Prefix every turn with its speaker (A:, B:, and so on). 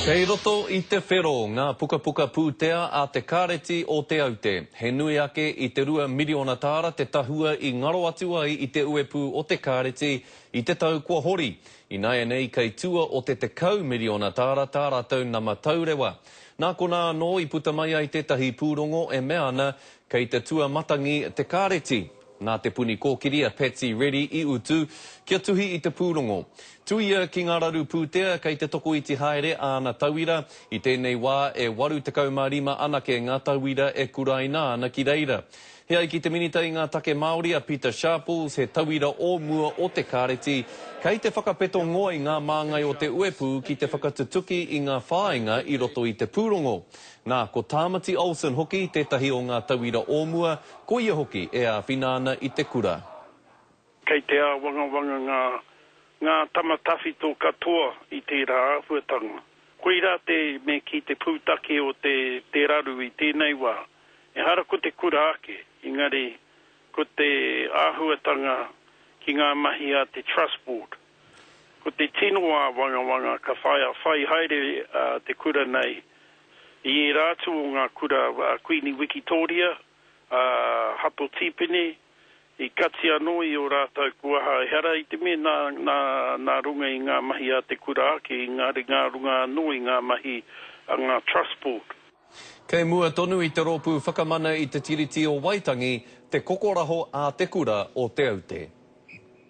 A: Kei roto i te whero ngā pukapuka pūtea a te Kāreti o Te Aute. He nui ake i te $2 miriona tāra te tahua i ngaro atu ai i te uepū o te Kāreti i te tau kua hori. Ināianei kei tua o te 10 miriona tāra tā rātou nama taurewa. Nā konā anō i puta mai ai tētahi pūrongo e mea ana kei te tuamatangi te Kāreti. Nā Te Puni Kōkiri a Patsy Reddy i utu kia tuhi i te pūrongo. Tuia ki ngā raru pūtea kei te tokoiti haere āna tauira, i tēnei wā e 85 anake ngā tauira e kuraina ana ki reira. He ai ki te Minita i ngā Take Māori a Pita Sharples he tauira o mua o te kāreti kei te whakapeto ngoi ngā māngai o te uepū ki te whakatutuki i ngā whāinga i roto i te pūrongo. Nā, ko Tāmati Olsen hoki tētahi o ngā tauira o mua, Ko ia hoki e āwhina ana i te kura.
B: Kei te āwangawanga ngā ngā tama tawhito katoa i tērā āhuatanga. Koirā te me kī te pūtake o te te raru i tēnei wā. Ehara ko te kura ake, engari ko te āhuatanga ki ngā mahi a te Trust Board. Ko te tino āwangawanga ka whai whai haere te kura nei i ērā atu o ngā kura a Kuini Wikitōria, a Hato Tīpene, i kati anō i ō rātou kuaha, ehara i te mea nā, nā, nā runga i ngā mahi a te kura ake, engari ngā runga anō i ngā mahi a ngā Trust Board.
A: Kei mua tonu i te Rōpū Whakamana i te Tiriti o Waitangi te kokoraho a te kura o Te Aute.